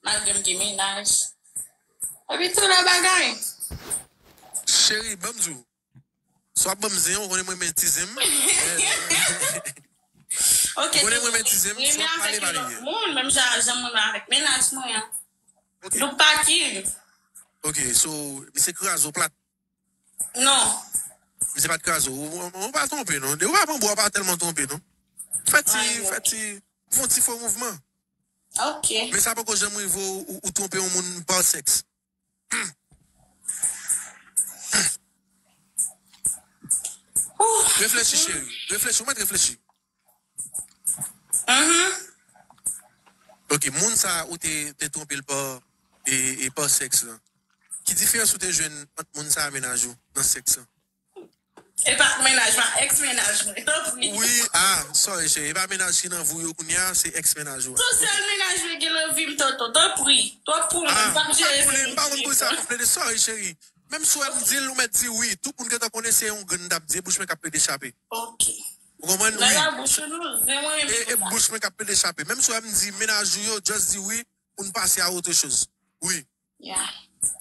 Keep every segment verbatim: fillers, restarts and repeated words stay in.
malgre m gen mennaj. Epi tout lòt bagay. Cheri, ban m di w. Si w ap ban m zen, ou konnen mwen renmen ti zen m. Ok, Ou konnen mwen renmen ti zen m, si w ap pale, pale. Moun, menm jan jan mwen renmen avèk mennaj mwen an. Doup pa ki. Ok, so, misye kraze w plat. Non. Misye pa t kraze w. Ou, ou, ou pa twonpe, non. Ou pa pran bwa, ou pa tèlman twonpe, non. Fè ti, fè ti, fè ti fo mouvman. Ok. Men sa poko janm rive w, ou, ou twonpe yon moun pa sèks. Reflechi, cheri. Reflechi, ou mèt reflechi. Mhm. Ok, moun sa ou te, te twonpe l pa, e, e pa sèks lan. Ki diferans ou te jwenn ant moun sa a mennaj ou nan sèks lan? E pa mennaj mwen, èks mennaj mwen. Tanpri. Wi, ah, sorry, cheri. E pa mennaj ki nan vi w yo kounye a, se èks mennaj ou a. Tout sèl mennaj mwen gen nan vi m, Toto. Tanpri. Twòp pou mwen, m p ap jere. M pa konn pou sa, m ap plede, sorry, cheri. Menm si w wè m di l, ou mèt di wi. Tout moun gentan konnen se yon grenn m t ap di, e bouch mwen k ap plede chape. Ok. Ou konprann? Nan Wi. La bouch nou, zen mwen E, e bouch mwen k ap plede chape. Menm si w wè m di mennaj ou yo, just di wi, pou n pase a otre choz. Wi. Yeah.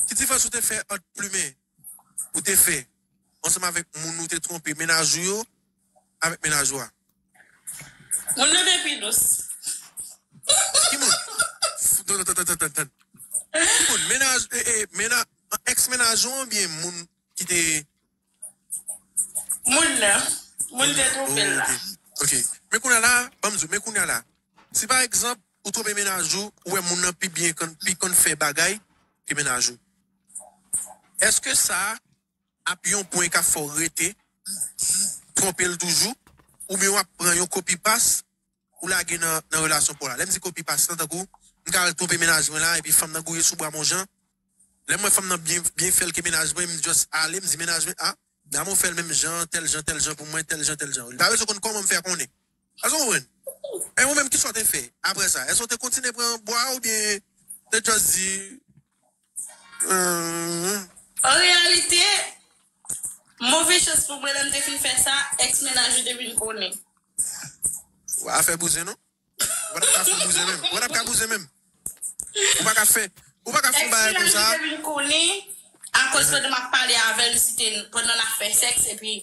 Ki diferans ou te fè ant plimen ou te fè ansanm avèk moun ou te twonpe mennaj ou yo avèk mennaj ou a? Moun nan te pi dous. Ki moun? Tann, tann, tann, tann, tann. Ki moun? Mennaj, e, e, mennaj, èks mennaj ou oubyen moun ki te Moun nan. Moun te twonpe l la. Ok. Men kounye a la, ban m di w, men kounye a la. Si pa egzanp, ou twonpe mennaj ou, ou wè moun nan pi byen konn, pi konn fè bagay ke mennaj ou. Èske sa ap yon pwen k ap fè w rete, twonpe l toujou, oubyen w ap pran yon kopi pas, ou lage nan, nan relasyon pa w la. Lè m di kopi pas lan, tankou, m ka al twonpe mennaj mwen la, epi fanm nan gouye sou bra m yon jan. Lè m wè fanm nan byen, byen fè l ke mennaj mwen, m just ale, m di mennaj mwen, ah, dam ou fè l menm jan, tèl jan, tèl jan pou mwen, tèl jan, tèl jan. Li pa bezwen konn kòman m fè konnen. Èske w konprann? E ou menm, kisa w te fè apre sa? Èske w te kontinye pran bwa oubyen te just di, hmm? An reyalite, move chans pou mwen, lè m te fin fè sa, èks mennaj yo te vin konnen. Afè bouzen, non? Ou pa t ap ka fin bouzen menm. Ou pa t ap ka bouzen menm. Ou pa ka fè, ou pa ka fè yon bagay konsa. Èks mennaj yo te vin konnen, akoz pandan m ap pale avè l, li site, pandan n ap fè sèks, epi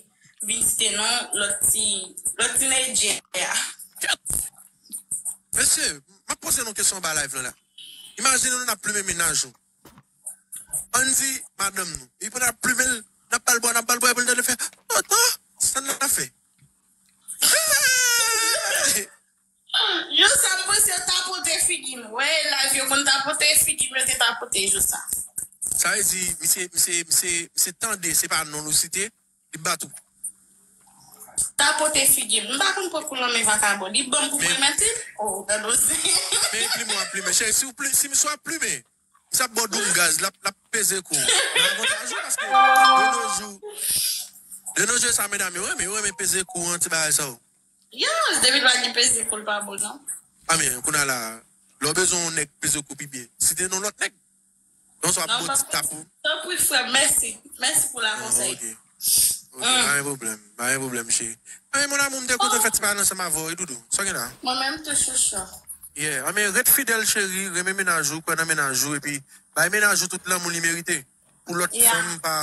vin site non lòt ti, lòt tinedjè a. Mesye, m ap poze nou kesyon anba live lan la. Imajine nou n ap plimen mennaj ou. Ann di madanm nou. Epi n ap plimen l, n ap ba l bwa, n ap ba l bwa, epi l tande fè, Toto, sa n ap fè? Yo, sa m panse yo tapote figi m. Wè, live yo konn tapote figi m, yo te tapote jou sa. Sa vle di, misye, misye, misye, misye tande, se pa non l ou site, li bat ou. Tapote figi m. M pa konn pran kou nan men vakabon. Li ban m pou mwen mete. Oh, gade w se. Men plimen w ap plimen. Cheri, si w pli, si misye w ap plimen, misye ap ba w doum gaz, l ap, l ap peze kou. Nan avantaj ou, paske de nos jours, de nos jours, sa medam yo renmen, yo renmen peze kou an ti bagay sa yo. Yes, depi l pa gen peze kou, l pa bon, non. A men, kounye a la, lè w bezwen yon nèg peze kou pi byen, site non lòt nèg. Non, sa ap bon ti tap ou. Tanpri, frè m, mèsi. Mèsi pou la konsèy. Ok. Ok, pa gen pwoblèm. Pa gen pwoblèm, cheri. A men, mon amour, m te kontan fè ti bagay ansanm avè w, wi, doudou. Sa w gen la? Mwen menm tou, chouchou. Yeah. A men, ret fidèl, cheri. Renmen mennaj ou, kwè nan mennaj ou, epi bay mennaj ou tout lanmou li merite. Pou lòt fanm pa,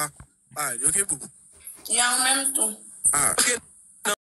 pa, ok, boubou? Ya, ou menm tou. Ah, ok.